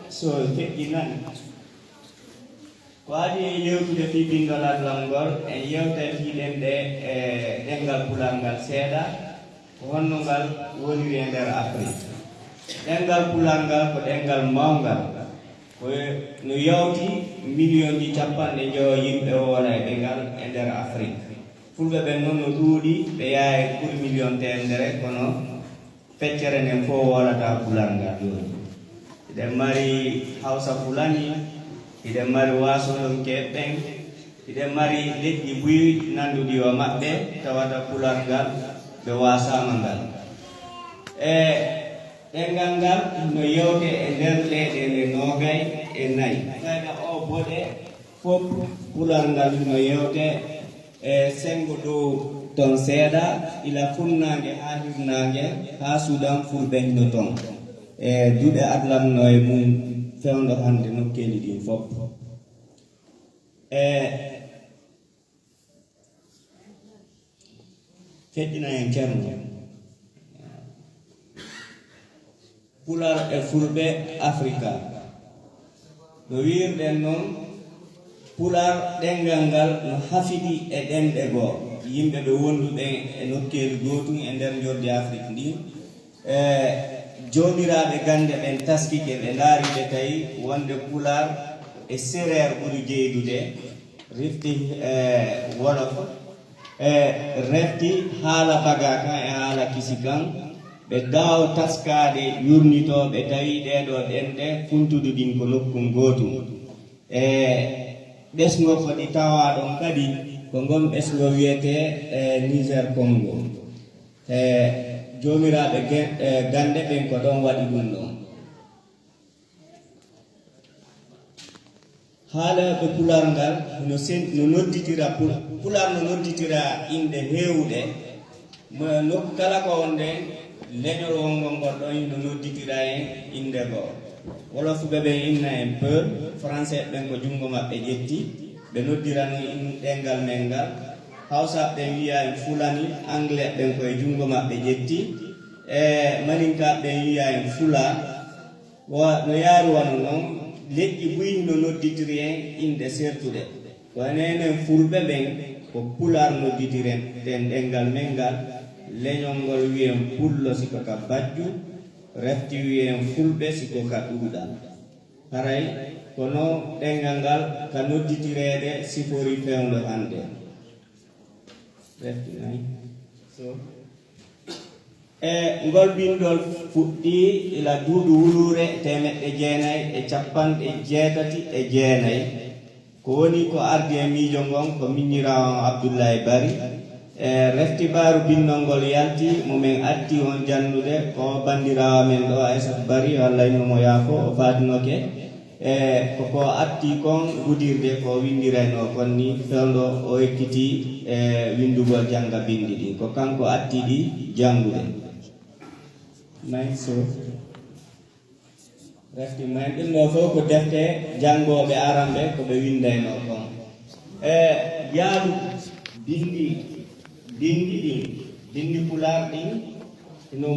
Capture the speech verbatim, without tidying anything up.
So feƴƴinan. Ko adii e yewtude fii binndol adlam ngol, en yewtay fii ɗemɗe e ɗemngal Pulaar ngal seeɗa, ko honno ngal woniri e nder Afrik. Ɗemngal Pulaar ngal ko ɗemngal mawngal, ko no yawti miliyonji capanɗe njoyo yimɓe woolay ɓe ngal e nder Afrik. Fulɓe ɓen non no ɗuuɗi, ɓe yahay ɓuri miliyon teemedere, kono feccere nden fof woolata Pulaar ngal jooni. Hiɗen mari Hawsa Fulani, hiɗen mari Waasolonkeeɓe ɓen, hiɗen mari leƴƴi buy nanduɗi o maɓɓe, tawata Pulaar ngal ɓe waasaama ngal. E ɗemngal ngal no yewte e nder leyɗeele noogay e nayi. Fayda o boɗe fof Pulaar ngal no yewte e senngo dow ton seeɗa, ila funnaange haa hirnaange, haa Sudan fulɓe hino ton. E duɗe adlam no e mum fewndo hannde nokkeeli ɗin fof. E feƴƴina en Ceerno. Pulaar e Fulɓe Afrika. No wiirɗen non, Pulaar ɗemngal ngal no hafiɗi e ɗemɗe goo, yimɓe ɓe wonduɓe e nokkeeli gootun e nder njoordi Afrik ndin. E joomiraaɓe gannde ɓen taskike, ɓe ndaari, ɓe tawi wonde Pulaar e Seereer ɓuri jeydude, refti e Wolof, e refti haala Baga kan e haala Kisi kan, ɓe daawo taskaade yurnitoo, ɓe tawi ɗee ɗoo ɗemɗe funtudu ɗin ko nokkun gootun. E ɓesngo ko ɗi tawaa ɗon kadi, ko ngon ɓesngo wiyetee e Niger Congo. E joomiraaɓe ge-, e gannde ɓen ko ɗon waɗi ɗun ɗon. Haalooɓe Pulaar ngal no sen-, no nodditira Pul-, Pulaar no nodditira inɗe heewuɗe. Mo nokku kala ko wonɗen, leñol wonngol ngol ɗon no nodditira en innde goo. Wolofuɓe ɓen inna en Peul, Français ɓen ko junngo maɓɓe ƴetti, ɓe noddira non in-, ɗemngal men ngal. Hawsaaɓe ɓen wi'a en Fulani, Anglais ɓen ko e junngo maɓɓe ƴetti, e Maninkaaɓe ɓen wi'a en Fula. Wa-, no yaari wano non, leƴƴi buy no nodditiri en inɗe sertuɗe. Ko enen Fulɓe ɓen, ko Pulaar nodditiren ɗen ɗemngal men ngal, leñol ngol wi'en Pullo si ko ka bajju, refti wi'en Fulɓe si ko ka ɗuuɗal. Haray ko no ɗemngal ngal ka nodditireede sifori fewndo hannde. Refti nayi. So. E ngol binndol fuɗɗii ila duuɓi wuluure teemeɗɗe jeenay e capanɗe jeetati e jeenay. Ko woni ko ardi e miijo ngon ko miñiraawo on Abdullahi Bari. E refti baaru binndol ngol yalti, mo men addi on jannude ko banndiraawo men ɗo, Aysat Bari, yo Allah innu mo yaafo, o faatinoke. E ko ko atti kon gudirde ko winndiraynoo kon ni, fewndo o ekkitii e winndugol jannga binndi ɗin. Ko kanko atti ɗi janngude. Nayi so refti men ɗum ɗo fof ko defte janngooɓe aranɓe ko ɓe winndaynoo kon. E yaadu binndi, binndi ɗin, binndi Pulaar ɗin, no